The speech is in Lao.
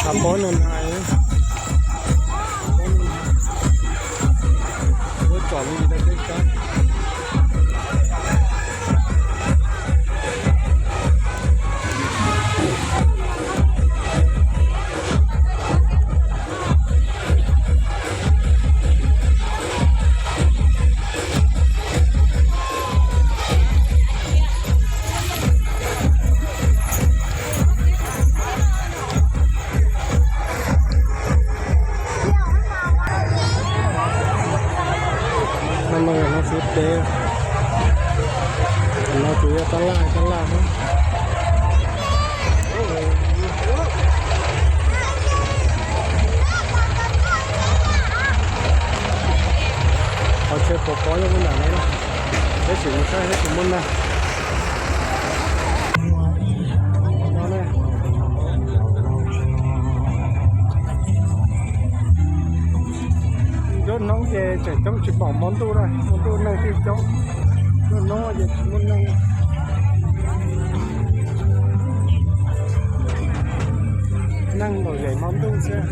ສະໂປນນນໄຫ ໂອ້ຍ ຈອດຢູ່ໃນເສັ້ນທາງ. ທຳມາເຮັດໜັງສືເຕ ໜັງສືຕະຫຼາດ ຕະຫຼາດເນາະ. ເອົາເຊໂປະເກາະຢູ່ເບື້ອງຫຼັງເນາະ. ເຮັດສູງໃສ່ ເຮັດສູງໝົດນະ. Đốt nóng về chạy chống chỉ bảo món đu đây, món đu này thì chống đốt nóng về món năng năng bảo vệ món đu xe.